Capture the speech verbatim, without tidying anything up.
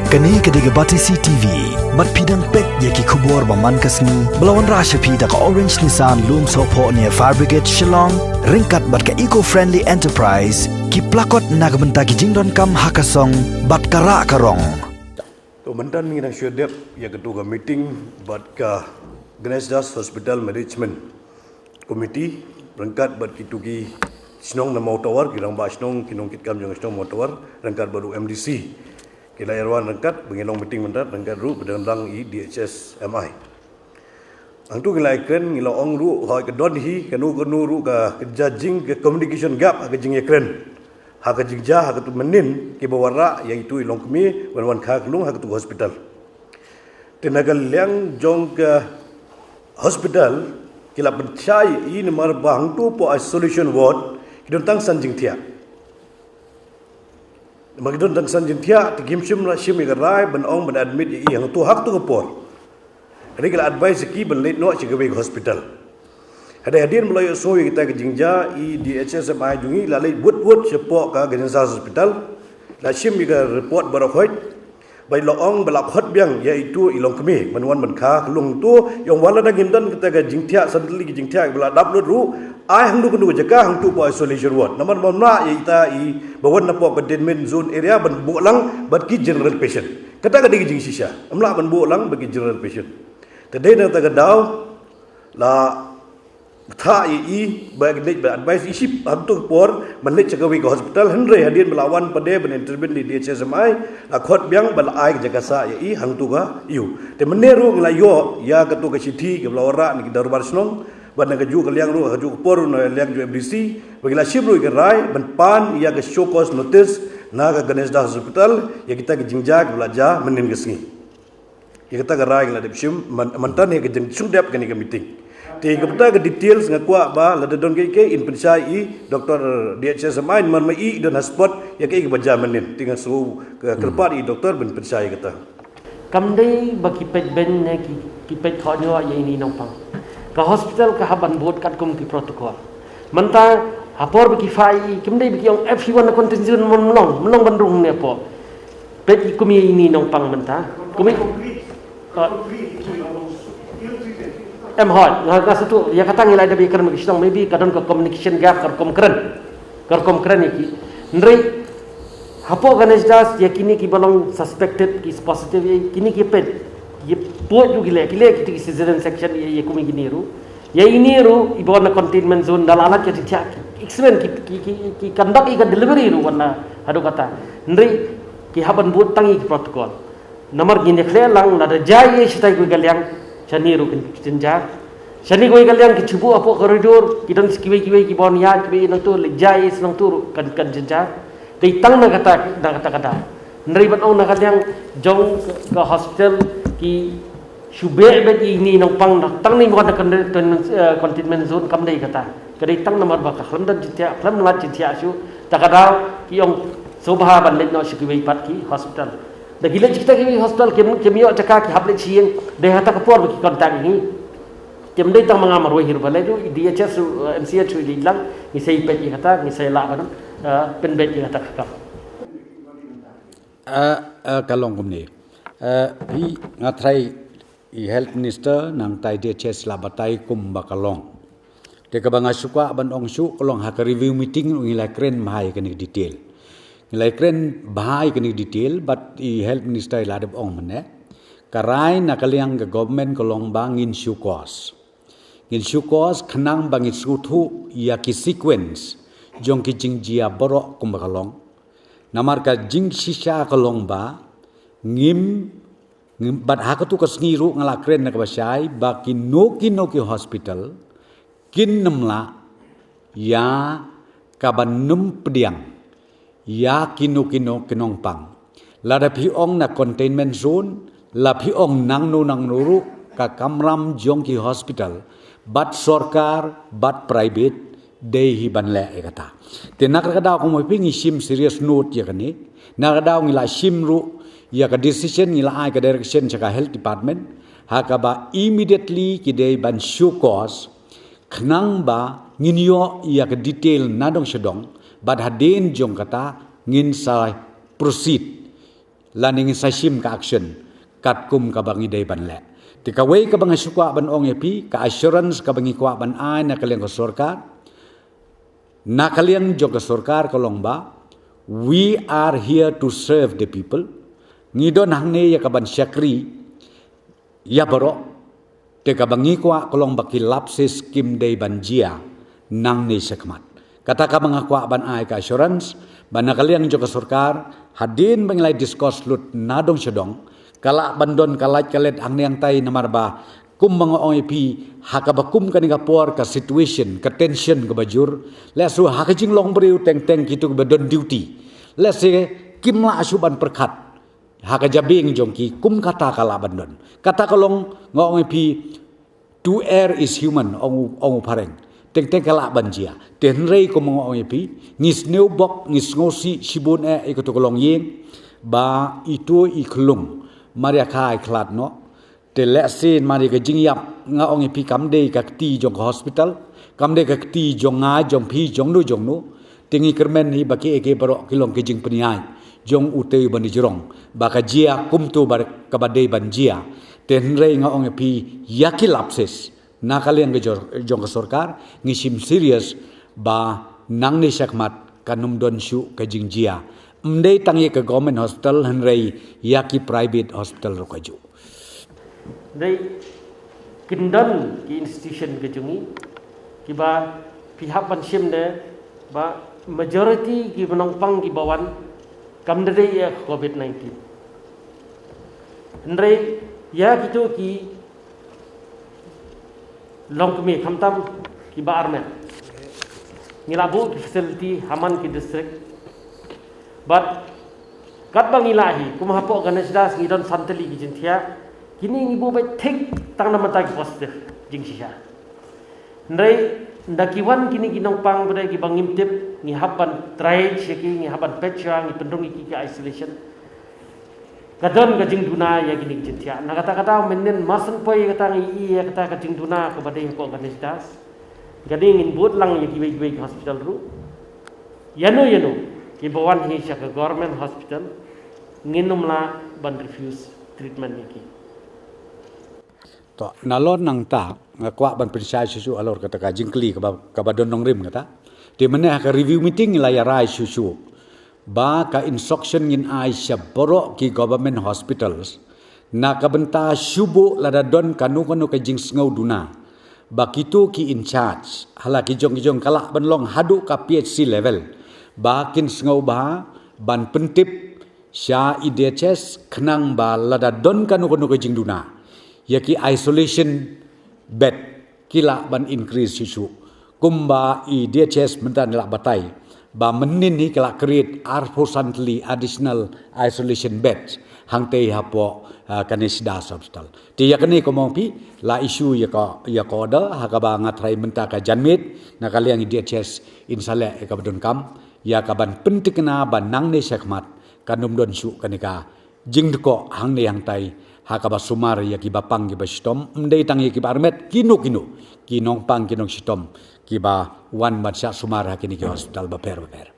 Kane ka dei ka Batesi T V. Bad phi dang peit ïa ki khubor ba man ka sngi ba la wanrah sha phi da ka Orange Nissan Lumsohphoh near Fire Brigade Shillong, ryngkat bad ka Eco Friendly Enterprise, ki plakot na ka bynta ki jingdonkam ha ka song bad ka rah ka rong. To mynta ngi dang shu dep ïa katu ka meeting bad ka Ganesh Das Hospital Management Committee, ryngkat bad kitu ki shnong na Mawtawar, ki rangbah shnong, ki nongkitkam jong shnong Mawtawar, ryngkat bad u M D C. Ki la ïarwan ryngkat ba ngi long meeting mynta ryngkat ruh ba dang lang i D H S M I. Hangtu ngi la kren, ngi la ong ruh, hoi ka don hi kano kano ruh ka, ka jajing ka communication gap ha ka jingïakren, ha ka jingjia, ha katu mynnin kiba wanrah ïa itu i longkmie ban wan kha ka lung ha katu ka hospital. Te na ka liang jong ka hospital ki la pynshai i namar ba hangtu hapoh isolation ward ki don tang san jingthiah. Namar ki don tang san jingthiah, te kim shym la shim ïa ka rai ban ong ban admit ïa i hangtu ha katu ka por. Hynrei ki la advise ïa ki ban leit noh sha kawei ka hospital. Hynrei hadien ba la ïohsngew ïa kita ka jingjia, i D H S M I jong ngi la leit wut wut shapoh ka Ganesh Das Hospital. La shim ïa ka report baroh khoit. Ba la ong ba la khot biang ïa itu i longkmie ban wan ban kha ka lung tu, ïa ong wat la dang ngim don kita ka jingthiah, san tylli ki jingthiah ba la dap lut ruh, ai hangtu kano ka jaka, hangtu hapoh isolation ward. Namar ba ym lah ïa ita i ba wan napoh containment zone area ban buh lang bad ki general patient. Kata ka dei ka jingshisha. Ym lah ban buh lang bad ki general patient. Te dei na kata ka daw la bthah ïa i ba ka dei ba advice i ship hangtu ka por ban leit sha kawei ka hospital, hynrei hadien ba la wan pat de ban intervene da i D H S M I, la khot biang ba la ai ka jaka sah ïa i hangtu ka ïew. Te mynne ruh ngi la ïoh ïa katu ka shithi kaba la wanrah na ki dorbar shnong, bad na kajuh ka liang ruh, kajuh ka por ruh na liang jong M D C, ba ngi la shim ruh ïa ka rai ban pan ïa ka show cause notice na ka Ganesh Das Hospital ïa kita ki jingjia kiba la jia mynnin ka sngi. Ïa kata ka rai ngi la dep shim, man, mynta ne ka jingshong dep kane ka meeting. Te ïa kata ka details nga kwah ba lada don kiei kiei in pynshai i Doctor D H S M I, namar ma i don ha spot ïa kiei kiba jia mynnin. Te nga sngew ka kyrpad i Doctor ban pynshai ïa kata. Kam dei ba ki peit beiñ ne ki, ki peit khohñiuh ïa ine i nongpang. Ka hospital ka hap ban bud katkum ki protocol. Mynta ha por ba ki phah i, kim dei ba ki ong everyone na contingent, mon mlong, mlong ban rung ne hapoh. Peit i kum ïa ine i nongpang mynta. Kum i, ah, em hoi, nga, nga sngewthuh ïa kata, ngi la dep ïakren bad ki shnong, maybe ka don ka communication gap, ka rukom kren. Ka rukom kren ïa ki. Hynrei hapoh Ganesh Das ïa kine kiba long suspected, ki positive, ïa kine ki peit, ïa pud ruh ki leh, ki leh kita ki cesarean section ïa, ïa kum ïa kine ruh. Ïa ine ruh iba wan na containment zone, da la lait ka jingthiah, ki excellent, ki, ki, ki, ki conduct ïa ka delivery ruh wan na haduh katta. Hynrei ki hap ban bud tang ïa ki protocol. Namar ngin ïa khleh lang, lada jia ei shatai kawei ka liang, shane ruh kin jynjar. Shane kawei ka liang ki shu buh hapoh corridor, ki don kiwei kiwei kiba wan ïaid, kiba ïa nangtu, leit jia ei sha nangtu ruh kan, kan jynjar. Dei tang na kata, na kata ka daw. Hynrei ban ong na ka liang jong ka, ka hospital, ki shu beh beit ïa ine i nongpang, na tang ne ba wan na containment, eh, containment zone, kam dei kata. Ka dei tang namar ba ka khlem don jingthiah, khlem lait jingthiah shuh, ta ka daw ki ong sngewbha ban leit noh sha kiwei pat ki hospital. Da ki leit sha kita kiwei hospital, kim, kim ïoh jaka, ki hap leit sha ïing, dei ha kata ka por ba ki contact ïa ngi. Kim dei tang ma nga marwei hi ruh, ba leit ruh i D H S ruh, eh, M C H ruh i leit lang, ngi sa ïa peit ïa kata, ngi sa ïa lah ban, eh, pynbeit ïa kata ka kam. Ah, ah, ka long kumne. Ah, hi nga tharai i Health Minister nangta i D H S la batai kumba ka long. Te kaba nga shu kwah ban ong shuh ka long ha ka review meeting ngi la kren bha ïa kane ka detail. Ngi la kren bha ïa kane ka detail, bad i Health Minister i la dep ong mynne. Ka rai na ka liang ka government ka long ba ngin show cause. Ngin show cause khnang ba ngin sngewthuh ïa ki sequence jong ki jingjia baroh kumba ka long. Namar ka jingshisha ka long ba ngim, ngim, bad ha katu ka sngi ruh nga la kren na kaba shai ba kino kino ki hospital kin ym lah ïa kaban ym pdiang ïa kino kino ki nongpang. Lada phi ong na containment zone, la phi ong nangno nangno ruh, ka kamram jong ki hospital, bad sorkar, bad private, dei hi ban leh ïa kata. Te na kata ka daw kumba phi ngi shim serious note ïa kane. Na kata ka daw ngi la shim ruh ïa ka decision, ngi la ai ka direction sha ka health department, ha kaba immediately ki dei ban show cause, khnang ba ngin ïoh ïa ka detail nadong shadong, bad hadien jong kata ngin sa proceed lane ngin sa shim ka action katkum kaba ngi dei ban leh. Te kawei kaba nga shu kwah ban ong ïa phi, ka assurance kaba ngi kwah ban ai na ka liang ka sorkar, na ka liang jong ka sorkar ka long ba, we are here to serve the people. Ngi don hangne ïa ka ban shakri ïa baroh. Te kaba ngi kwah ka long ba ki lapses kim dei ban jia nangne shakhmat. Kata kaba nga kwah ban ai ka assurance ba na ka liang jong ka sorkar, hadien ba ngi la discuss lut na dong sha dong, ka lah ban don ka lait ka let hangne hangtai, namar ba kum ba nga ong ïa phi, ha kaba kum kane ka por, ka situation, ka tension kaba jur, lehse ha ka jinglong briew teng teng kito kiba don duty, lehse kim lah shuh ban pyrkhat ha ka jabieng jong ki kum kata ka lah ban don. Kata ka long, nga ong ïa phi, to err is human, ong u, ong u phareng. Teng teng ka lah ban jia. Te hynrei kum nga ong ïa phi, ngi sngewbok, ngi sngewsih shibun eh ïa kato ka longïing ba ito i khlung mar ïa ka i khlad noh. Te lehse mar ïa ka jingïap, nga ong ïa phi, kam dei ka kti jong ka hospital, kam dei ka kti jong nga, jong phi, jong no jong no. Te ngi kyrmen hi ba kiei kiei baroh ki long ki jingpynïaid jong utei u banijrong ba ka jia kumto ba kaba dei ban jia. Te hynrei nga ong ïa phi, ïa ki lapses na ka liang ka jor-, jong ka sorkar, ngi shim serious ba nangne shakhmat kan ym don shuh ka jingjia. Ym dei tang ïa ka government hospital, hynrei ïa ki private hospital ruh kajuh. Dei, kin don ki institution ka jong ngi kiba phi hap ban shim de ba majority kiba nongpang kiba wan kam da dei ïa covid nineteen. Hynrei ïa kito ki longkmie, khamtam kiba armet, ngi la buh ki facility ha man ki district. But katba ngi lah hi, kum hapoh Ganesh Das ngi don san tylli ki jingthiah, kine ngi buh beit thik tang namar ta ki positive jingshisha. Hynrei ynda ki wan kine ki nongpang ba dei kiba ngim tip, ngi hap ban triage ïa ki, ngi hap ban peit shuwa, ngi pynrung ïa ki ka isolation. Ka don ka jingduna ïa kine ki jingthiah. Na kata ka daw mynnin, mar syn poi kata ngi ïohi ïa kata ka jingduna kaba dei hapoh Ganesh Das, kane ngin bud lang ïa kiwei kiwei ki hospital ruh. Ïano ïano kiba wan hi sha ka government hospital, ngin ym lah ban refuse treatment ïa ki. To, nalor nangta nga kwah ban pynshai shuh shuh halor kata ka jingkylli kaba, kaba don nongrim kata. Te mynne ha ka review meeting ngi la ïarai shuh shuh ba ka instruction ngin ai sha baroh ki government hospitals, na ka bynta shu buh lada don kano kano ka jingsngew duna, ba kito ki in charge ha la ki jong ki jong, ka lah ban long haduh ka P H C level, ba kin sngewbha ban pyntip sha i D H S khnang ba lada don kano kano ka jingduna, ïa ki isolation bed ki lah ban increase shuh shuh. Kumba i D H S mynta ngi la batai ba mynnin hi ki la create arphew san tylli additional isolation beds hangtei hapoh, ah, Ganesh Das Hospital. Te ïa kane, kum ong phi, la issue ïa ka, ïa ka order ha kaba nga tharai mynta ka janmiet na ka liang i D H S in sa leh ïa kaba donkam, ïa kaban pyntikna ba nangne shakhmat kan ym don shuh kane ka jingdkoh hangne hangtai ha kaba sumar ïa kiba pang kiba shitom, ym dei tang ïa kiba armet, kino kino ki nongpang ki nongshitom kiba wan ban shah sumar ha kine ki hospital bapher bapher.